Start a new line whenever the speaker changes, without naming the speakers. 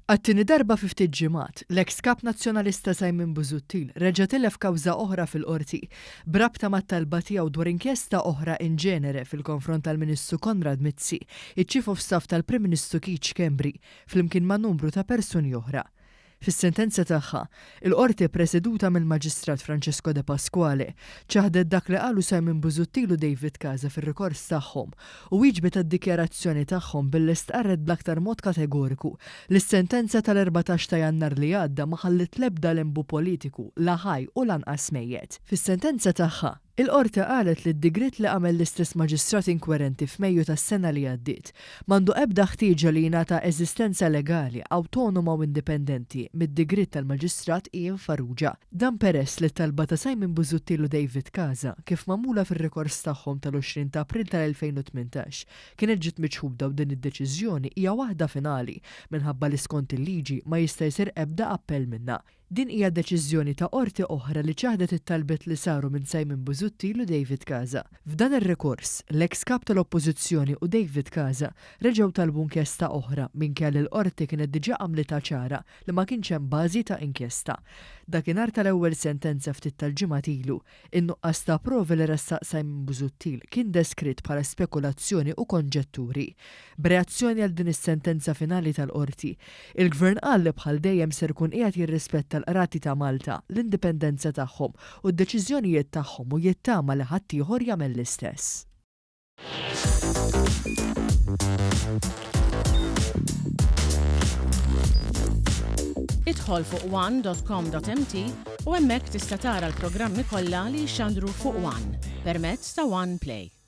Għat-tieni darba fi ftit ġimgħat, l-eks Kap Nazzjonalista Simon Busuttil reġa' tilef kawża oħra fil-Qorti b'rabta mat-talba tiegħu dwar inkjesta oħra in genere fil-konfront tal-Ministru Konrad Mizzi, iċ-Chief of Staff tal-Prim Ministru Keith Schembri, flimkien ma' numru ta' persuni oħra. Fis-sentenza tagħha, il-Qorti ppreseduta mill-Maġistrat Francesco Depasquale ċaħdet dak li qalu Simon Busuttil u David Casa fir-rikors tagħhom u wieġbet għad-dikjarazzjoni tagħhom billi stqarret bl-aktar mod kategoriku li s-sentenza tal-14 ta' Jannar li għadda ma ħalliet l-ebda lembu politiku la ħaj u lanqas mejjet. Fis-sentenza tagħha, Il-Qorti qalet li d-digriet li għamel l-istess Maġistrat inkwerenti f'Mejju tas-sena li għaddiet m'għandu ebda ħtieġa li jingħata eżistenza legali, awtonoma u indipendenti mid-digriet tal-Maġistrat Ian Farrugia. Dan peress li t-talba ta' Simon Busuttil u David Casa, kif magħmula fir-rikors tagħhom tal-20 ta' April tal-2018, kienet ġiet miċħuda u din id-deċiżjoni hija waħda finali minħabba li skont il-liġi ma jista' jsir ebda appell minnha. Din hija deċiżjoni ta' qorti oħra li ċaħdet it-talbiet li saru minn Simon Busuttil u David Casa. F'dan ir-rikors, l-eks Kap tal-Oppożizzjoni u David Casa reġgħu talbu inkjesta oħra minkejja li l-Qorti kienet diġà għamlitha ċara li ma kienx hemm bażi ta' inkjesta. Dakinhar tal-ewwel sentenza ftit tal-ġimgħat ilu, In-nuqqas ta' provi li ressaq Simon Busuttil kien deskritt bħala spekulazzjoni u konġetturi. B'reazzjoni għal din is-sentenza finali tal-Qorti, il-Gvern qal li bħal dejjem ser ikun qiegħed jirrispetta l-Qrati ta' Malta, l-indipendenza tagħhom u d-deċiżjonijiet tagħhom u jittama li ħaddieħor jagħmel l-istess.
Idħol fuq one.com.mt u hemmhekk tista' tara l-programmi kollha li jixxandru fuq One permezz ta' One Play.